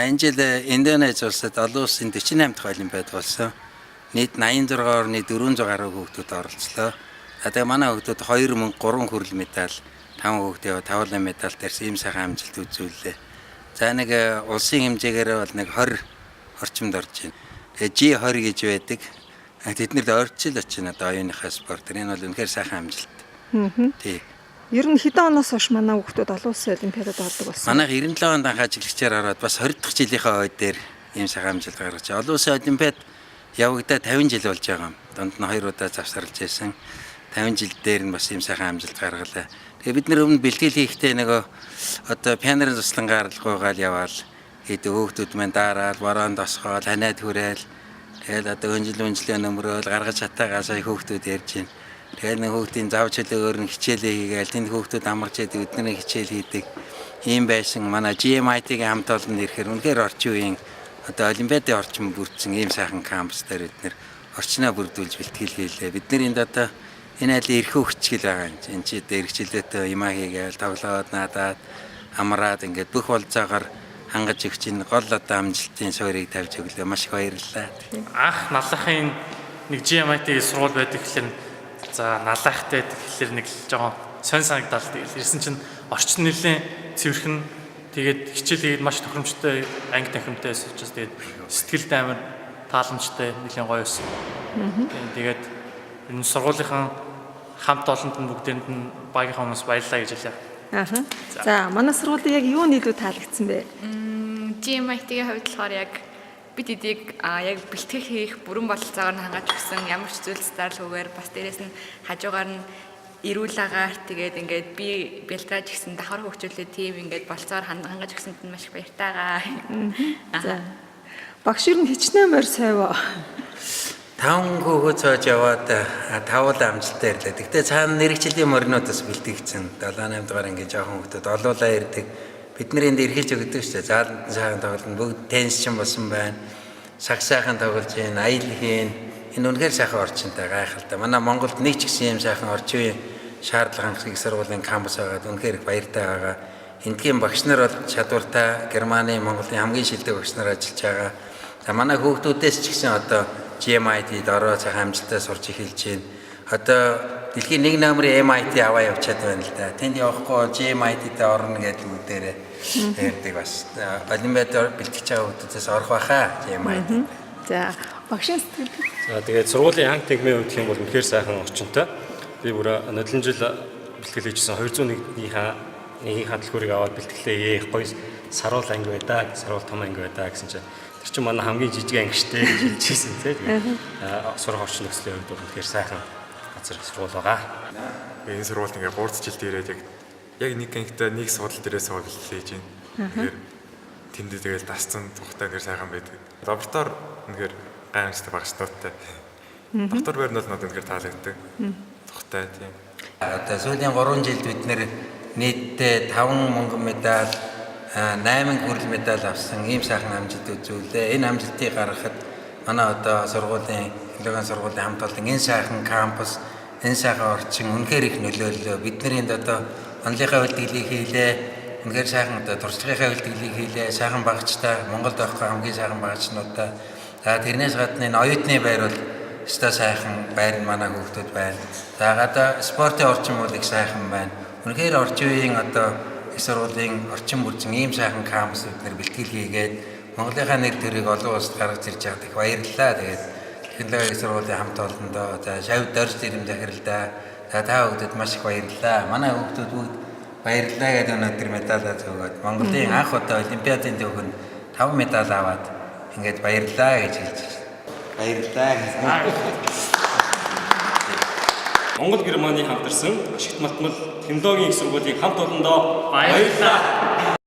Энэ жил Индонез улсад олон улсын 48 дахь олимпиад болсон. Нийт 86 орны 400 гаруй хүүхдүүд оролцлоо. За тэгээ манай хүүхдүүд 2 мөнгө 3 хүрэл медаль, 5 хүүхдээ 5 медаль дээрс ийм сайхан амжилт үзүүллээ. За нэг улсын хэмжээгээр бол нэг 20 орчимд орж байна. Тэгээ G20 гэж байдаг. Тэднэрд орчил очино одоо оюуныхаа спорт. Энэ бол үнэхээр сайхан амжилт. Тий. Ер нь хэдэн оноос хойш манай хүүхдүүд олон улсын олимпиадад ордог болсон? Манайх 97 онд анх ажиглагчаар ороод бас 20 дахь жилийнхээ ой дээр ийм сайхан амжилт гаргаж байна. Олон улсын олимпиад явагдаа 50 жил болж байгаа юм. Дунд нь хоёр удаа завсарлаж байсан. 50 жил дээр нь бас ийм сайхан амжилт гаргалаа. Тэгээ бид нэр өмнө бэлтгэл хийхдээ нөгөө одоо пианерын туслангаар л гуйгаал яваал хийдэг хөөхтүүд маань дараал, бороонд тосгоол, ханиад хүрээл тэгэл одоо хөнжил хөнжлөө нөмрөөл гаргаж чатаагаа сая хөөхтүүд ярьж байна. Тэгэл нэг хөөхтийн зав чөлөөгөр нь хичээлээ хийгээл тэнд хөөхтүүд амарч яадаг бидний хичээл хийдэг ийм байсан. Манай GMIT-ийн хамт олонд ирэхээр үнэхээр орчин үеийн одоо олимпиадын орчин бүрдсэн ийм сайхан кампус дээр бид нэр орчноо бүрдүүлж бэлтгэл хийлээ. Бид нар энд одоо энэ айлын эрхүү хүчгэл байгаа юм. Энд чи дээрх чөлөөтэй юмаа хийгээл тоглоод наадаад амраад ингээд бүх болцоогоор хангаж өгч энэ гол одоо амжилтын суурийг тавьж өглөө. Маш их баярлалаа. Анх налахын нэг GMIT сургууль байдаг гэхэлэр за налахтай гэхэлэр нэг л жоохон сонь санагдал тэгэл ирсэн чинь орчин нэлээд цэвэрхэн тэгээд хичээл хийгээд маш тохиромжтой анги тахимтай байсан учраас тэгээд сэтгэлд амар тааламжтай нэлээд гоё байсан. Тэгээд энэ сургуулийнхаа хамт олонд нь бүгдээнд нь багийнхаа хүмүүс баярлалаа гэж хэлье. Ааха. За, манай сургуулийн яг юу нь илүү таалагдсан бэ? GMIT-ийн хувьд болохоор яг бид эдийг яг бэлтгэх хийх бүрэн бололцоогоор нь хангаж өгсөн ямар ч зүйлс зарлахгүйгээр бас дээрэс нь хажуугаар нь эрүүл агаар тэгээд ингээд би бэлтрааж гисэн давхар хөгжүүлээ тийм ингээд болцоогоор хангаж өгсөнд нь маш их баяртайгаа. За. Багш ер нь хичнээн морь сойвоо. Таван хөөхөө цоож яваад тавуул амжилттай ирлээ. Гэхдээ цаана нэрэгчлийн моринууд бас бэлтгэгдсэн. 7 8 дугаар ангийн жоохон хүүхдүүд олуулаа ирдэг. Бид нар энд эрхэлж өгдөг шүү дээ. Зааланд нь сайхан тоглоно. Бүгд теннис ч болсон байна. Саг сайхан тоглож байна, аял хийн. Энэ үнэхээр сайхан орчинтай гайхалтай. Манай Монголд нэг ч гэсэн юм сайхан орчин үеийн шаардлага хангах их сургуулийн кампус байгаад үнэхээр их баяртай байгаа. Эндхийн багш нар бол чадвартай, Германы, Монголын хамгийн шилдэг багш нар ажиллаж байгаа. За манай хүүхдүүдээс ч гэсэн одоо GMIT-д ороо сайхан амжилттай сурч эхэлж байна. Одоо дэлхийн нэг номерын MIT аваа явчаад байна л да. Тэнд явахгүй GMIT-д орно гэдэг үгдээрээ ярьдаг бас. Олимпиад бэлтгэж байгаа хүүхдүүдээс орох байхаа GMIT. За, багшийн сэтгэл. За тэгээд сургуулийн анги тэнхмийн хувьд гэх юм бол үнэхээр сайхан орчинтой. Би бүр нодлон жил бэлтгэл хийжсэн 201-ийнхаа нэгийнхаа түлхүүрийг аваад бэлтгэлээ их гоё саруул анги байдаа, саруул том анги байдаа гэсэн чинь тэр чинь манай хамгийн жижиг анги штэ гэж хэлж ирсэн тий. Тэгээд сурах орчин нөхцөлийн хувьд бол үнэхээр сайхан газар сургууль байгаа. Энэ сургуульд ингээ 3 жил дээрээ яг нэг ангитай нэг суудал дээрээ суугаад бэлтгэл хийж байна. Тэгэхээр тэнд тэгэл дасцсан тухтай нэр сайхан байдаг. Лаборатори үнэхээр гайхамшигтай багш нартай. Доктор байр нь бол надад үнэхээр таалагддаг. Тухтай тийм. Одоо сүүлийн 3 жилд бид нэр нийтдээ 5 мөнгөн медаль, 8 хүрэл медаль авсан ийм сайхан амжилт үзүүллээ. Энэ амжилтыг гаргахад манай одоо сургуулийн, технологийн сургуулийн хамт олон энэ сайхан кампус, энэ сайхан орчин үнэхээр их нөлөөллөө. Бид нар энд одоо онлынхаа бэлтгэлийг хийлээ. Үнэхээр сайхан одоо туршлагынхаа бэлтгэлийг хийлээ. Сайхан багцтай, Монголд байхгүй хамгийн сайхан багцнуудаа. За тэрнээс гадна энэ оюутны байр бол өстой сайхан байр нь манай хүүхдүүд байна. За гадаа спортын орчин бол их сайхан байна. Үнэхээр орчин үеийн одоо их сургуулийн орчин бүрдсэн ийм сайхан кампус бид нэр бэлтгэл хийгээд Монголынхаа нэр төрийг олон улсад гаргаж ирж байгаад их баярлалаа. Тэгээд технологийн их сургуулийн хамт олондоо за шавь дорж дэрэм захиралдаа за та хүүхдэд маш их баярлалаа. Манай хүүхдүүд бүгд баярлалаа гэдэг өнөөдөр медалаа зөөгөөд Монголын анх удаа олимпиадын төвхөнд 5 медаль аваад ингээд баярлалаа гэж хэлж байна. Баярлалаа. Монгол Германы хамтарсан ашигт матмал технологийн их сургуулийн хамт олондоо Баярлалаа.